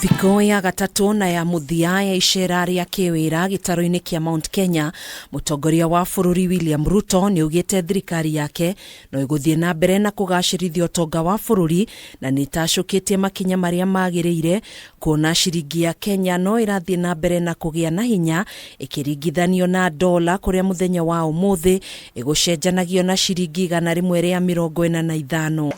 Thikũ ya gatatũ na ya mũthia ya icera rĩa kĩwĩra gĩtarũ-inĩ kĩa Mount Kenya, mũtongoria wa bũrũri William Ruto nĩ augĩte thirikari yake no ĩgũthiĩ na mbere na kũgacĩrithia ũtonga wa bũrũri na nĩ ĩtacũkĩtie makinya marĩa magĩrĩire kuona ciringi ya Kenya no ĩrathiĩ na mbere na kũgĩa na hinya ĩkĩringithanio na dola, kũrĩa mũthenya wa ũmũthĩ ĩgũcenjanagio na ciringi 145.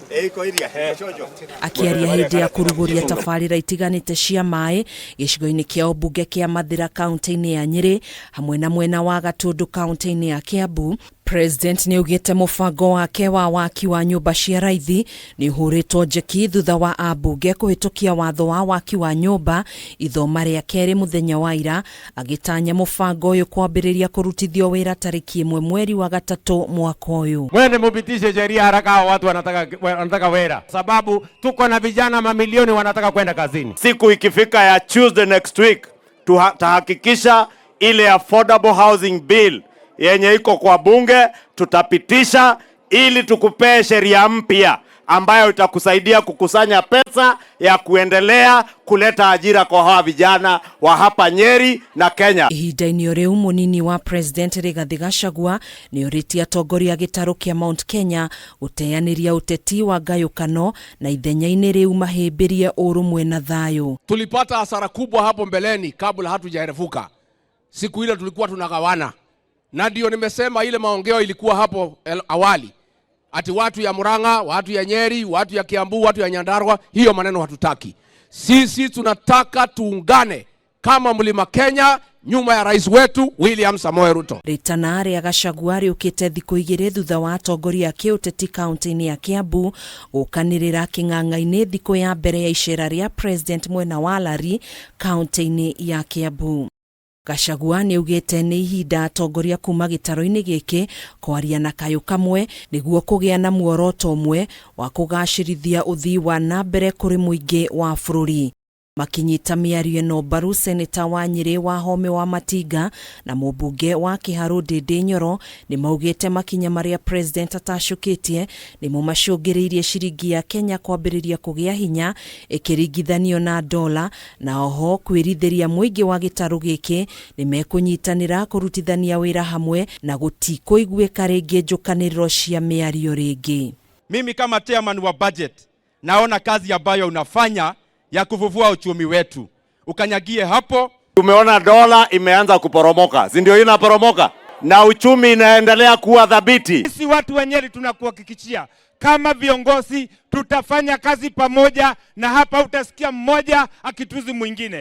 Akĩaria hĩndĩ ya kũrugũria tabarĩra itiganĩte cia maĩ gĩcigo-inĩ kĩa ũmbunge kĩa Mathĩra kaunti-inĩ ya Nyĩrĩ hamwe na mwena wa Gatũndũ kaunti-inĩ ya Kiambu, President nĩ augĩte mũbango wake wa waki wa nyũmba cia raithi nĩ ũhũrĩtwo njeki thutha wa ambunge kũhĩtũkia watho wa waki wa nyũmba ithoma rĩa kerĩ mũthenya wa ira, agĩtanya mũbango ũyũ kwambĩrĩria kũrutithio wĩra tarĩki 1 mweri wa gatatũ mwaka ũyũ. Mwende mupitishe sheria haraka, hao watu wanataka wera, sababu tuko na vijana mamilioni wanataka kwenda kazini. Siku ikifika ya Tuesday next week, tutahakikisha ile affordable housing bill yenye iko kwa bunge tutapitisha, ili tukupee sheria mpya ambayo itakusaidia kukusanya pesa ya kuendelea kuleta ajira kwa hawa vijana wa hapa Nyeri na Kenya. Ihinda-inĩ o rĩu, mũnini wa President Rigathi Gachagua nĩ ũrĩtie atongoria a gĩtarũ kĩa Mount Kenya gũteanĩria ũteti wa ngayũkano na ithenya-inĩ rĩu mahĩmbĩrie ũrũmwe na thayũ. Tulipata hasara kubwa hapo mbeleni kabla hatujaerefuka. Siku ile tulikuwa tunagawana, na ndio nimesema ile maongeo ilikuwa hapo awali ati watu ya Murang'a, watu ya Nyeri, watu ya Kiambu, watu ya Nyandarua. Hiyo maneno hatutaki. Sisi tunataka tuungane kama Mlima Kenya nyuma ya rais wetu William Samoei Ruto. Rĩtana rĩa Gachagua rĩũkĩte thikũ 2 thutha wa atongoria a kĩũteti kaunti-inĩ ya Kiambu gũkanĩrĩra kĩng'ang'a-inĩ thikũ ya mbere ya icera rĩa President mwena wa Lari kaunti-inĩ ya Kiambu. Gachagua nĩ augĩte nĩ ihinda atongoria kuma gĩtarũ-inĩ gĩkĩ kwaria na kayũ kamwe nĩguo kũgĩa na muoroto ũmwe wa kũgacĩrithia ũthii wa na mbere kũrĩ mũingĩ wa bũrũri. Makinyita mĩario ĩno mbaru, seneta wa Nyĩrĩ Wahome wa Matinga na mũmbunge wa Kĩharũ Ndĩndĩ Nyoro nĩ maugĩte makinya marĩa President atacũkĩtie nĩmo macũngĩrĩirie ciringi ya Kenya kwambĩrĩria kũgĩa hinya ĩkĩringithanio na dola, na oho kwĩrithĩria mũingĩ wa gĩtarũ gĩkĩ nĩ mekũnyitanĩra kũrutithania wĩra hamwe na gũtikũiguĩka rĩngĩ njũkanĩrĩro cia mĩario rĩngĩ. Mimi kama chairman wa budget naona kazi ambayo unafanya ya kufufua uchumi wetu, ukanyagie hapo. Tumeona dola imeanza kuporomoka, si ndio? Inaporomoka na uchumi inaendelea kuwa thabiti. Sisi watu wa Nyeri tunakuhakikishia kama viongozi tutafanya kazi pamoja, na hapa utasikia mmoja akituzi mwingine.